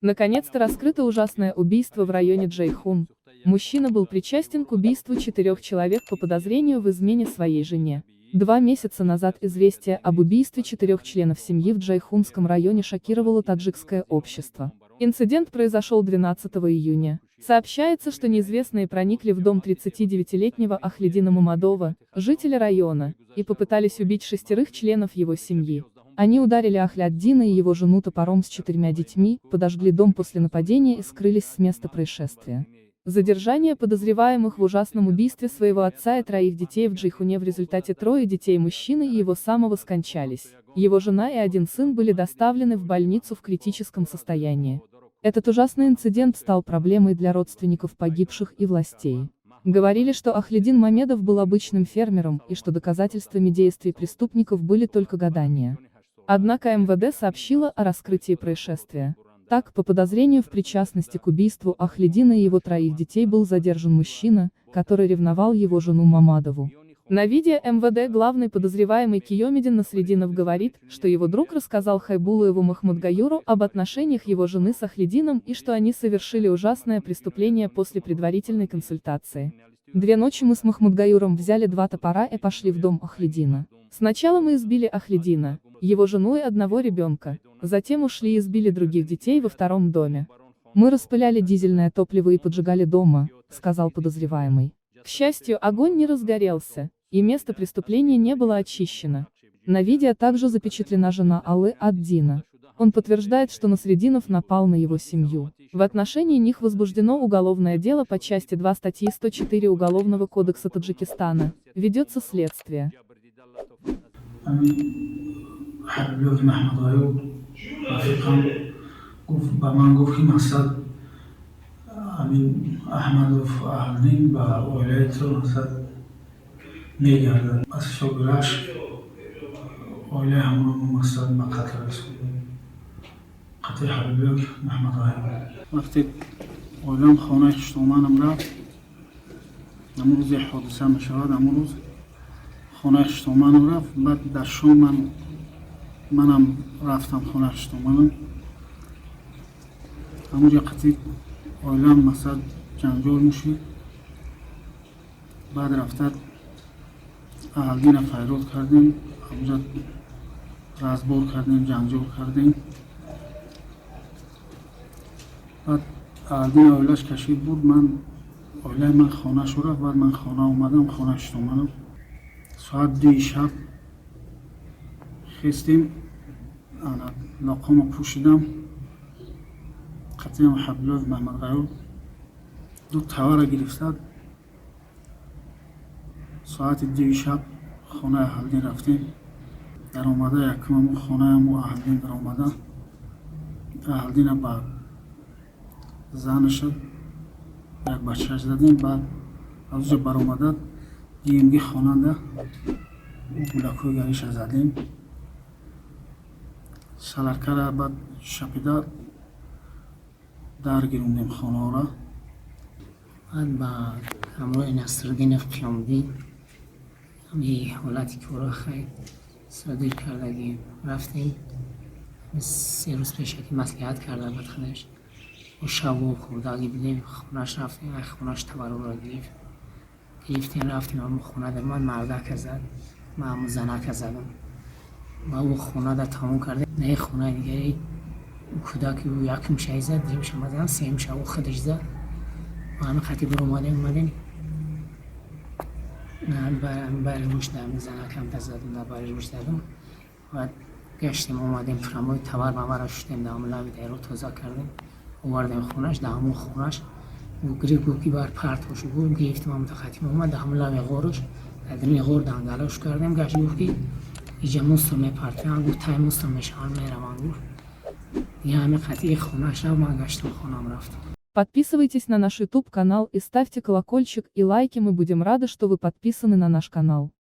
Наконец-то раскрыто ужасное убийство в районе Джейхун. Мужчина был причастен к убийству четырех человек по подозрению в измене своей жене. 2 месяца назад известие об убийстве четырех членов семьи в Джайхунском районе шокировало таджикское общество. Инцидент произошел 12 июня. Сообщается, что неизвестные проникли в дом 39-летнего Ахлидина Мамадова, жителя района, и попытались убить шестерых членов его семьи. Они ударили Ахляддина и его жену топором с четырьмя детьми, подожгли дом после нападения и скрылись с места происшествия. Задержание подозреваемых в ужасном убийстве своего отца и троих детей в Джейхуне. В результате трое детей мужчины и его самого скончались. Его жена и один сын были доставлены в больницу в критическом состоянии. Этот ужасный инцидент стал проблемой для родственников погибших и властей. Говорили, что Ахлидин Мамедов был обычным фермером и что доказательствами действий преступников были только гадания. Однако МВД сообщила о раскрытии происшествия. Так, по подозрению в причастности к убийству Ахлидина и его троих детей был задержан мужчина, который ревновал его жену Мамадову. На видео МВД главный подозреваемый Киомидин Насрединов говорит, что его друг рассказал Хайбулаеву Махмудгаюру об отношениях его жены с Ахлидином и что они совершили ужасное преступление после предварительной консультации. 2 ночи мы с Махмудгаюром взяли два топора и пошли в дом Ахлидина. Сначала мы избили Ахлидина, его жену и одного ребенка, затем ушли и избили других детей во втором доме. Мы распыляли дизельное топливо и поджигали дома, сказал подозреваемый. К счастью, огонь не разгорелся, и место преступления не было очищено. На видео также запечатлена жена Аллы Ад-Дина. Он подтверждает, что Насрединов напал на его семью. В отношении них возбуждено уголовное дело по части 2 статьи 104 Уголовного кодекса Таджикистана. Ведется следствие. Ҳабибёви Маҳмадғаюр рафиқам гуфт ба ман, гуфт, ки мақсад ҳамин Аҳмадов Аҳлиддин ба оилаи ту мақсад мегардад. Аз ҳисоби рашк оилаи ҳамонро мо мақсад ба қатл расондем, қатли Ҳабибёв Маҳмадғаюр. Вақте оилам хонаи хуштоманам рафт, ҳамон рӯзе ҳодиса мешавад, ҳамон рӯз хонаи хуштоманам рафт. Баъд дар шом ман манам рафтам хонаи хуштоманам. Ҳамонҷо қатъи оилам мақсад ҷанҷол мешид. Баъд рафта Аҳлиддина фарёд кардем, ҳамонҷо разбор кардем, ҷанҷол кардем. Баъд Аҳлиддин оилаш кашид буд, ман оилаи ман хонашу рафт. Баъд ман хона омадам, хонаи хуштоманам. Соат 2-и шаб хестем, лоқомо пӯшидам, қатъиам Ҳабибуллоев Маҳмадғаюр ду тавара гирифта, соати 2-и шаб хонаи Аҳлиддин рафтем. Даромада якумаму хонааму Аҳлиддин даромада, Аҳлиддина ба занаша, як бачааш задем. Баъд аз оҷа баромада диюмги хонанда гулакҳои гариша задем, саларкара баъд шапида дар гирондем хонаҳоро. Баъд ба ҳамроҳи Насриддинов Қиёмиддин ҳами ҳолати корро хай содир кардагим. Рафтем, 3 рӯз пешакӣ маслиҳат карда буд худаш. Мо шабо хӯрдагӣ будем, хонаш рафтем, ай хонаш таваррӯро гирифт, гирифтем, рафтем ҳамун хона. Дар ман мардака зад, ман ҳамун занака задам ва ӯ хонада тамом кардем. На, хонаи дигари кӯдаки ӯ якум шай зад, дуюмша ман задам, сеюмша ӯ худаш зад. Ва ҳамин хати биромадем, омадем бари рӯш занакам задам, дар бари рӯш задам. Баъд гаштем, омадем, прямой тавар мавара шустем, дар ҳамун лаби дарё тоза кардем, овардем хонаш. Дар ҳамун хонаш гирифт, гуфт, ки бар партошу гуфт. Гирифтем, ҳамун хатим омад, дар ҳамун лаби ғорош, дар даруни ғор дангалош кардем. Гашт, гуфт, ки иҷа мусор мепартоянд, гуфт, тай мусор мешаванд, мераванд, гуфт. Дига ҳамин қатъи хонаш рафт, ман гаштам, хонам рафтам. Подписывайтесь на наш YouTube канал и ставьте колокольчик и лайки. Мы будем рады, что вы подписаны на наш канал.